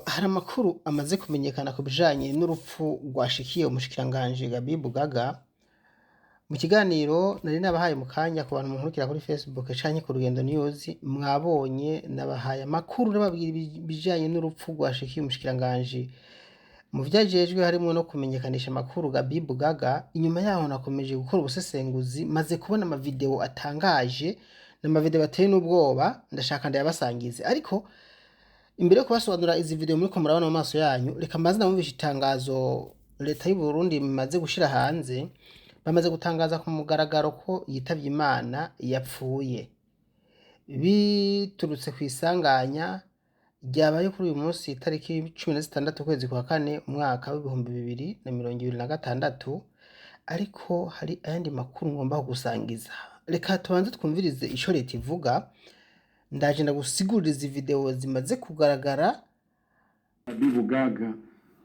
Hari amakuru amaze kumenyekana ku bijanye n'urupfu rwashikiye umushikiranganji Gabi Bugaga. Mu kiganiro nari nabahaye mu kanya ku bantu munkurikira kuri Facebook canke ku Rugendo News, mwabonye nabahaye amakuru nababwira ibijanye n'urupfu rwashikiye umushikiranganji mu vyo ajejwe harimwo no kumenyekanisha amakuru Gabi Bugaga. Inyuma yaho nakomeje gukora ubusesenguzi, maze kubona amavideo atangaje n'amavideo ateye n'ubwoba, ndashaka ndayabasangize. Ariko imbere yo kubasobanurira izi video muriko murabona mu maso yanyu, reka mbanze ndabumvishe itangazo leta y'u Burundi imaze gushira hanze. Bamaze gutangaza ku mugaragaro ko yitavye Imana, yapfuye biturutse kw'isanganya ryabaye kuri uyu munsi itariki 16 ukwezi kwa kane umwaka w'2026. Ariko hari ayandi makuru ngomba kugusangiza. Reka tubanze twumvirize ico leta ivuga, ndaje ndagusigurira izi video zimaze kugaragara. Bugaga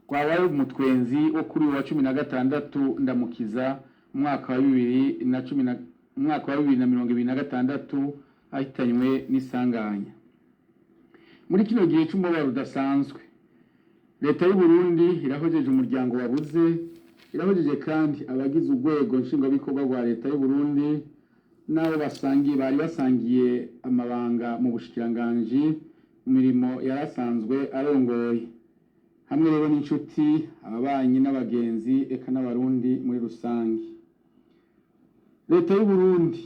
rwabaye umutwenzi wo kuri uyu wa 16 Ndamukiza umwaka wa 2026, ahitanywe n'isanganya. Muri kino gihe c'umubabaro udasanzwe, leta y'u Burundi irahojeje umuryango wabuze, irahojeje kandi abagize urwego nshingwabikorwa rwa leta y'u Burundi n'abo basangiye bari basangiye amabanga mu bushikiranganji mu mirimo yari asanzwe arongoye, hamwe rero n'inshuti, ababanyi n'abagenzi, eka n'Abarundi muri rusange. Leta y'u Burundi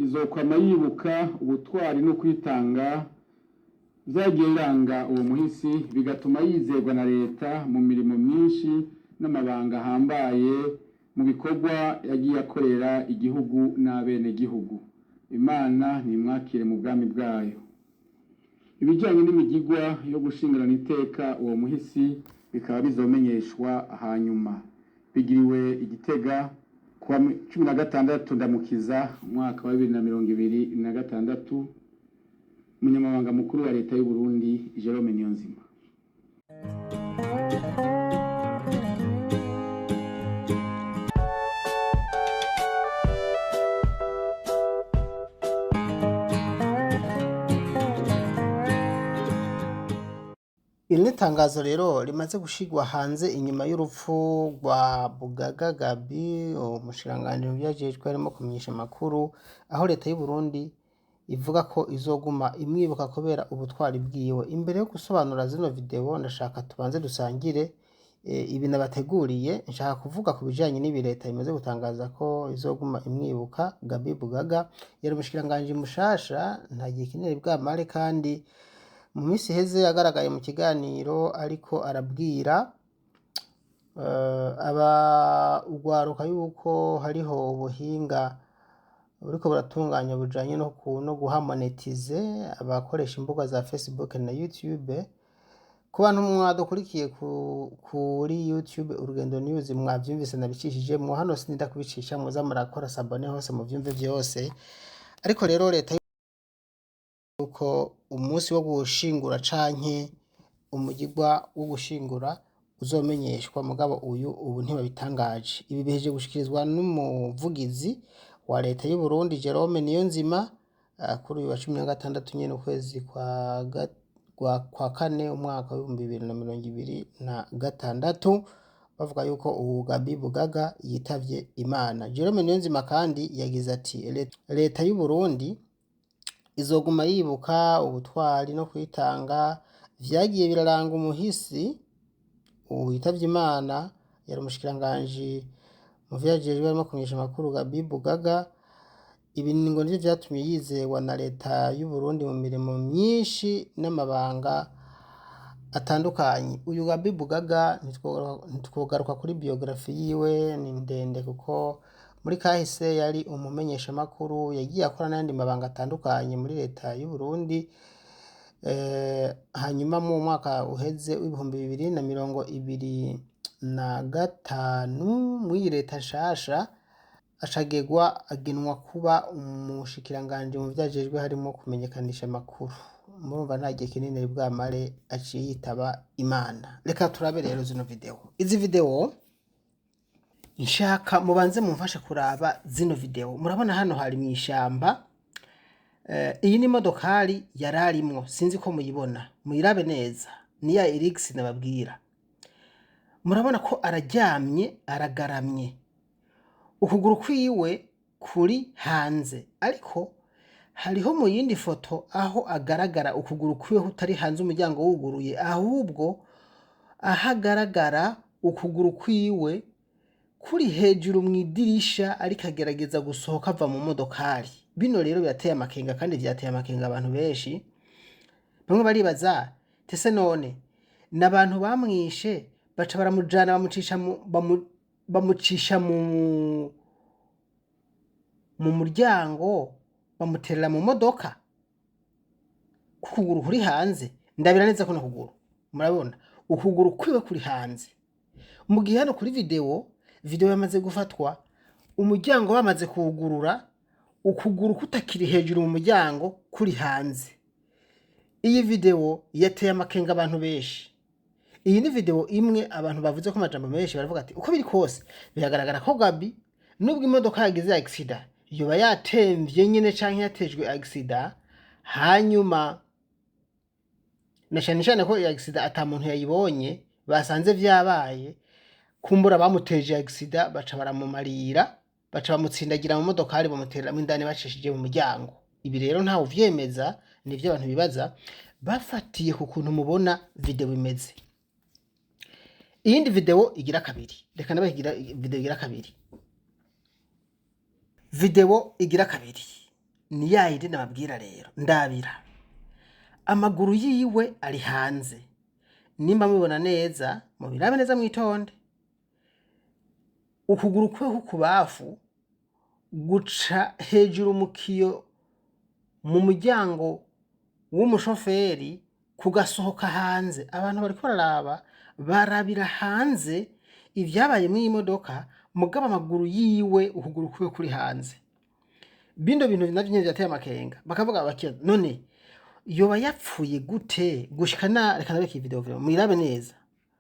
izokwama yibuka ubutwari no kwitanga vyagiye biranga uwo muhisi, bigatuma yizerwa na leta mu mirimo myinshi n'amabanga ahambaye mu bikorwa yagiye akorera igihugu n'abenegihugu. Imana nimwakire mu bwami bwayo. Ibijanye n'imigigwa yo gushingurana iteka uwo muhisi bikaba bizomenyeshwa hanyuma. Bigiriwe Igitega kuwa 16 Ndamukiza umwaka wa 2026. Umunyamabanga mukuru wa leta y'u Burundi, Jerome Niyonzima. Iri ni itangazo rero rimaze gushirwa hanze inyuma y'urupfu rwa Bugaga Gabi, umushikiranganji mu vyo ajejwe harimwo kumenyesha amakuru, aho leta y'u Burundi ivuga ko izoguma imwibuka kubera ubutwari bwiwe. Imbere yo gusobanura zino video, ndashaka tubanze dusangire ibi nabateguriye. Nshaka kuvuga ku bijanye n'ibi leta imaze gutangaza ko izoguma imwibuka. Gabi Bugaga yari umushikiranganji mushasha, nta gihe kinini bwamare, kandi mu minsi iheze yagaragaye mu kiganiro ariko arabwira aba urwaruka yuko hariho ubuhinga buriko buratunganya bujanye no guha monetize abakoresha imbuga za Facebook na YouTube. Ku bantu mwadukurikiye kuri YouTube Urugendo News, mwavyumvise nabicishijemwo, hano sininda kubicisha, muza murakora s'abonner hose muvyumve vyose. Ariko rero leta yuko umunsi wo gushingura canke umugirwa wo gushingura uzomenyeshwa, mugabo uyu ubu ntibabitangaje. Ibi bihejeje gushikirizwa n'umuvugizi wa leta y'u Burundi Jerome Niyonzima kuri uyu wa 16 nyene ukwezi kwa kane umwaka w'2026, bavuga yuko ubu Gabi Bugaga yitavye Imana. Jerome Niyonzima kandi yagize ati: "Leta y'u Burundi izoguma yibuka ubutwari no kwitanga vyagiye biraranga umuhisi witavye Imana, yari umushikiranganji mu vyo ajejwe harimwo kumenyesha amakuru Gabi Bugaga. Ibi ngo nivyo vyatumye yizerwa na leta y'u Burundi mu mirimo myinshi n'amabanga atandukanye." Uyu Gabi Bugaga ntitwogaruka kuri biografi yiwe, ni ndende, kuko muri kahise yari umumenyeshamakuru, yagiye akora n'ayandi mabanga atandukanye muri leta y'u Burundi. Hanyuma mu mwaka uheze w'2025 mw'iyi leta nshasha acagegwa agenwa kuba umushikiranganji mu vyo ajejwe harimwo kumenyekanisha amakuru. Murumva nta gihe kinini bwamare aciye yitaba Imana. Reka turabe rero zino video. Izi video nshaka mubanze mumfashe kuraba zino video. Murabona hano hari mw'ishamba. Iyi ni imodokari yararimwo, sinzi ko muyibona, muyirabe neza. Ni ya Hilux nababwira. Murabona ko araryamye, aragaramye, ukuguru kwiwe kuri hanze, ariko hariho mu yindi foto aho agaragara ukuguru kwiwe kutari hanze umuryango wuguruye, ahubwo aho agaragara ukuguru kwiwe kuri hejuru mu idirisha, ariko agerageza gusohoka ava mu modokari. Bino rero birateye amakenga, kandi vyateye amakenga abantu benshi. Bamwe baribaza tese none ni abantu bamwishe, baca baramujana bamucisha mu, bamucisha mu muryango, bamuterera mu modoka kukuguru kuri hanze. Ndabira neza kuno kuguru, murabona ukuguru kwiwe kuri hanze, mu gihe hano kuri video yamaze gufatwa umuryango bamaze kuwugurura, ukuguru kutakiri hejuru mu muryango, kuri hanze. Iyi video yateye amakenga abantu benshi. Iyi ni video imwe abantu bavuze ko amajambo menshi, baravuga ati uko biri kose biragaragara ko Gabi, nubwo imodoka yagize accident, yoba yatemvye nyene canke yatejwe accident, hanyuma na cane cane ko iyo accident ata muntu yayibonye, basanze vyabaye, kumbura bamuteje accident, baca baramumarira, baca bamutsindagira mu modokari, bamutereramwo indani bacishije mu muryango. Ibi rero ntawe uvyemeza, nivyo abantu bibaza bafatiye ku kuntu mubona video imeze. Iyindi video igira kabiri, reka nabe igira video igira kabiri. Video igira kabiri ni ya yindi nababwira. Rero ndabira, amaguru yiwe ari hanze. Nimba mubibona neza, mubirabe neza mwitonde, ukuguru kwe k'ukubafu guca hejuru mu kiyo mu muryango w'umushoferi, kugasohoka hanze. Abantu bariko bararaba, barabira hanze ivyabaye mw'iyi modoka, mugabo amaguru yiwe, ukuguru kwiwe kuri hanze. Bino bintu navyo nyene vyateye amakenga, bakavuga bati none yoba yapfuye gute gushika na? Reka ndabereke iyi video vraiment muyirabe neza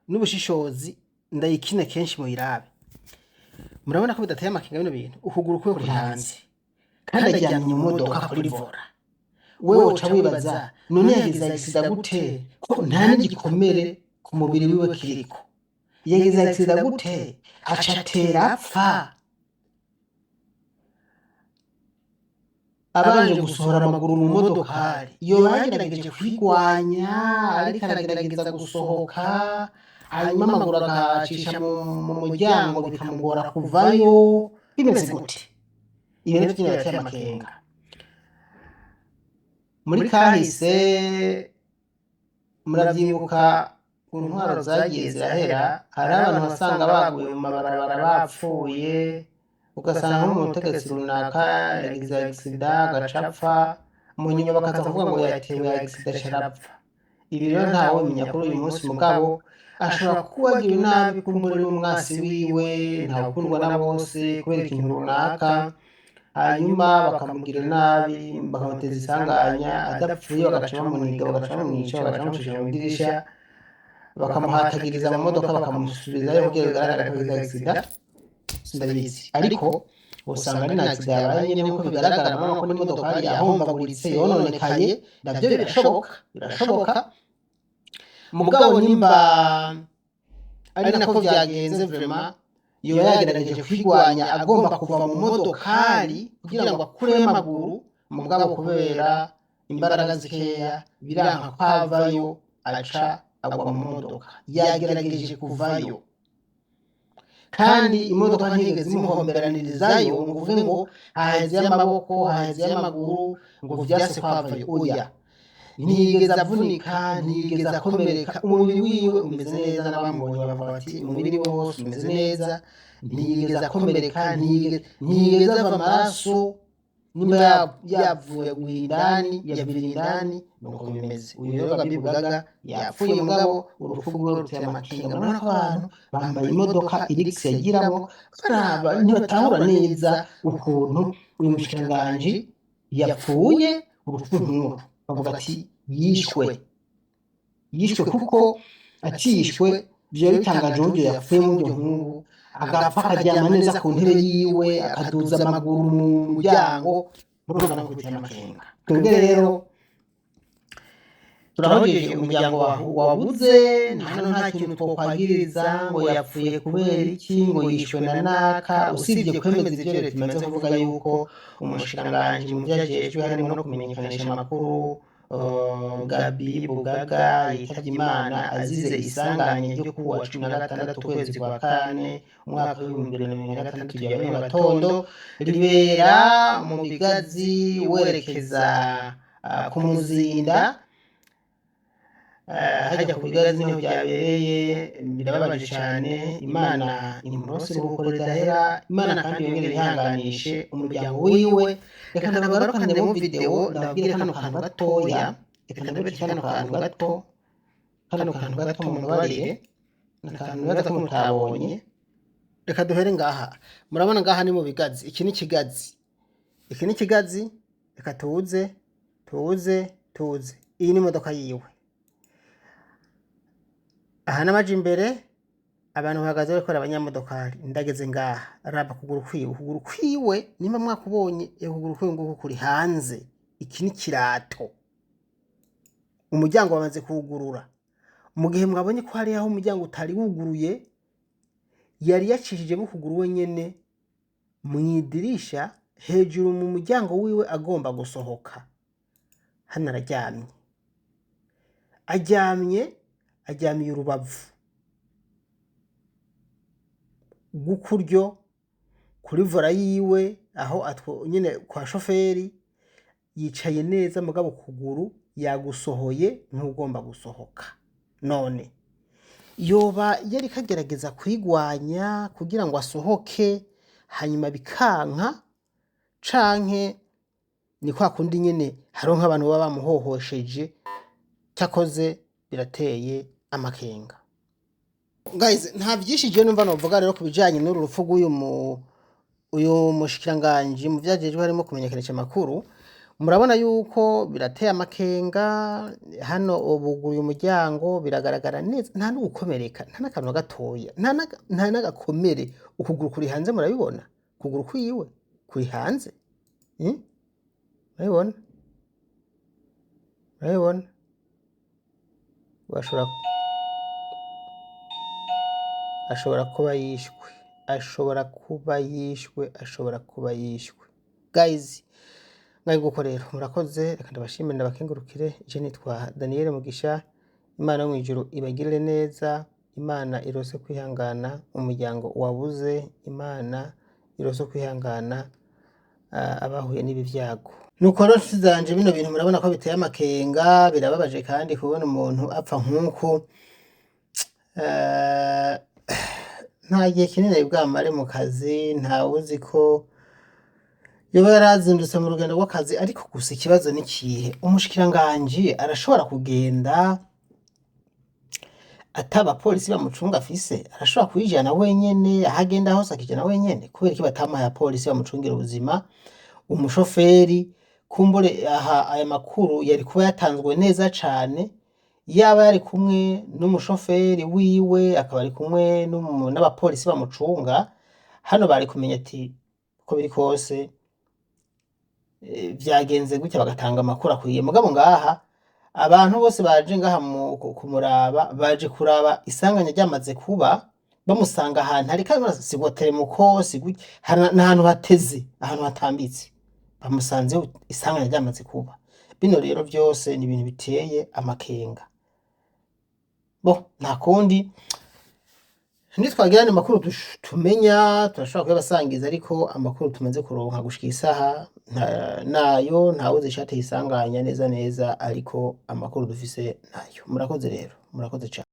n'ubushishozi, ndayikine kenshi muyirabe. Murabona ko bidateye amakenga bino bintu? Ukuguru kwiwe kuri hanze kandi aryamye mu modoka kuri volant. Wewe uca wibaza none yagize accident gute, ko nta n'igikomere ku mubiri wiwe kiriko? Yagize accident gute aca atera apfa abanje gusohora amaguru mu modokari? Yoba yagerageje kwigwanya, ariko aragerageza gusohoka, hanyuma amaguru akacisha mu muryango bikamugora kuvayo. Bimeze gute? Ibi navyo nyene birateye amakenga. Muri kahise muravyibuka ku ntwaro zagiye zirahera, hariho abantu wasanga baguye mu mabarabara bapfuye, ugasanga nk'umutegetsi runaka yagize accident agaca apfa, mu nyuma bakaza kuvuga ngo yatewe accident aca arapfa. Ibi rero ntawobimenya kuri uyu munsi, mugabo ashobora kuba agiriwe nabi kumbure n'umwasi wiwe, ntawukundwa na bose kubera ikintu runaka, hanyuma bakamugira nabi, bakamuteza isanganya, adapfuye bagaca bamuniga, bagaca bamwica, bagaca bamucisha mu idirisha, bakamuhatagiriza mu modoka, bakamusubizayo kugira bigaragare ko yagize accident. Sindabizi, ariko usanga ari na accident yabaye nyene nkuko bigaragara. Murabona ko n'imodokari yahombaguritse, yononekaye, navyo birashoboka, birashoboka. Mugabo nimba ari nako vyagenze, vraiment yoba yagerageje kwigwanya agomba kuva mu modokari kugira ngo akureyo amaguru, mugabo kubera imbaraga zikeya biranka ko avayo, aca agwa mu modoka. Yagerageje kuvayo, kandi imodoka ntiyigeze imuhomberanirizayo ngo uvuge ngo hahezeyo amaboko, hahezeyo amaguru, ngo vyase kwavayo. Oya, ntiyigeze avunika, ntiyigeze akomereka, umubiri wiwe umeze neza. N'abamubonye bavuga bati umubiri we wose umeze neza, ntiyigeze akomereka, ntiyigeze ava amaraso. Nimba yavuye indani, yaviriye indani, nuko bimeze. Uyu rero Gabi Bugaga yapfuye, mugabo urupfu rwiwe ruteye amakenga. Murabona ko abantu bambaye imodoka Hilux yagiramo, baraba ntibatahura neza ukuntu uyu mushikiranganji yapfuye urupfu nk'uru. Bavuga ati yishwe, yishwe, kuko atishwe vyoba bitangaje uburyo yapfuye mu buryo nk'ubu, agapfa akaryama neza ku ntebe yiwe, akaduza amaguru mu muryango. Murumva nako biteye amakenga. Twebwe rero Turahojeje umuryango wabuze. Hano nta kintu twokwagiriza ngo yapfuye kubera iki, ngo yishwe na naka, usibye kwemeza ivyo leta imaze kuvuga yuko umushikiranganji mu vyo ajejwe harimo no kumenyekanisha amakuru, Gabi Bugaga, yitavye Imana azize isanganya ryo kuwa 16 ukwezi kwa kane umwaka w'2026 ryabaye mu gatondo, ribera mu Bigazi werekeza ku Muzinda. Hajya ku Bigazi niho byabereye. Birababaje cyane. Imana imurose iruhuko ridahera. Imana kandi yongere yihanganishe umuryango wiwe. Reka ndabagarukane mu video, ndababwire kano kantu gatoya. Reka ndabereke kano kantu gato, kano kantu gato, mumbabarire, ni akantu nibaza ko mutabonye. Reka duhere ngaha. Murabona ngaha ni mu Bigazi. Iki ni Kigazi, iki ni Kigazi. Reka tuze, tuze, tuze. Iyi ni imodoka yiwe. Aha n'amaja imbere, abantu bahagaze bariko abanyamodokari. Ndageze ngaha, raba kuguru kwiwe, ukuguru kwiwe nimba mwakubonye, ukuguru kwiwe nguku kuri hanze. Iki ni kirato. Umuryango bamaze kuwugurura. Mu gihe mwabonye ko hari aho umuryango utari wuguruye, yari yacishijemo ukuguru wenyene mwidirisha hejuru mu muryango wiwe, agomba gusohoka. Hano araryamye, aryamye, aryamiye urubavu rw'ukuryo kuri volant yiwe, aho atwo nyene kwa shoferi yicaye neza, mugabo ukuguru yagusohoye nk'ugomba gusohoka. None yoba yariko agerageza kwigwanya kugira ngo asohoke, hanyuma bikanka, canke ni kwa kundi nyene hariho nk'abantu baba bamuhohosheje? Cyakoze birateye amakenga. Guys, nta vyinshi jewe numva novuga rero ku bijanye n'uru rupfu rw'uyu mu uyu mushikiranganji mu vyajejwe harimo kumenyekanisha amakuru. Murabona yuko birateye amakenga. Hano buguruye umuryango, biragaragara neza, nta n'ugukomereka, nta n'akantu na gatoya, nta n'agakomere. Ukuguru kuri hanze, murabibona, ukuguru kwiwe kuri hanze. Murabibona, murabibona. Ashobora kuba yishwe, ashobora kuba yishwe, ashobora kuba yishwe. Guys, ngaho nguko rero, murakoze. Reka ndabashimire, ndabakengurukire. Je nitwa Daniel Mugisha. Imana yo mw'ijuru ibagirire neza. Imana irose kwihangana umuryango wabuze. Imana irose kwihangana abahuye n'ibi vyago. Nuko rero nshuti zanje, bino bintu murabona ko biteye amakenga. Birababaje kandi kubona umuntu apfa nk'uku. Nta gihe kinini yari bwamare mu kazi, ntawuzi ko yoba yarazindutse mu rugendo rw'akazi. Ariko gusa ikibazo ni kihe? Umushikiranganji arashobora kugenda ata abapolisi bamucunga afise? Arashobora kwijana wenyene aho agenda hose, akijana wenyene? Kubera iki batamuhaye abapolisi bamucungira ubuzima, umushoferi? Kumbure aha aya makuru yari kuba yatanzwe neza cane yaba yari kumwe n'umushoferi wiwe, akaba ari kumwe n'abapolisi bamucunga. Hano bari kumenya ati uko biri kose vyagenze gutya, bagatanga amakuru akwiye. Mugabo ngaha abantu bose baje ngaha kumuraba, baje kuraba isanganya ryamaze kuba, bamusanga ahantu hari kandi si boteremuko, si gutya, n'ahantu hateze, ahantu hatambitse, bamusanze isanganya ryamaze kuba. Bino rero vyose ni ibintu biteye amakenga. Bo nta kundi, nitwagira amakuru tumenya turashobora kuyabasangiza, ariko amakuru tumaze kuronka gushika isaha nayo, ntawuzi icateye isanganya neza neza, ariko amakuru dufise nayo. Murakoze rero, murakoze cane.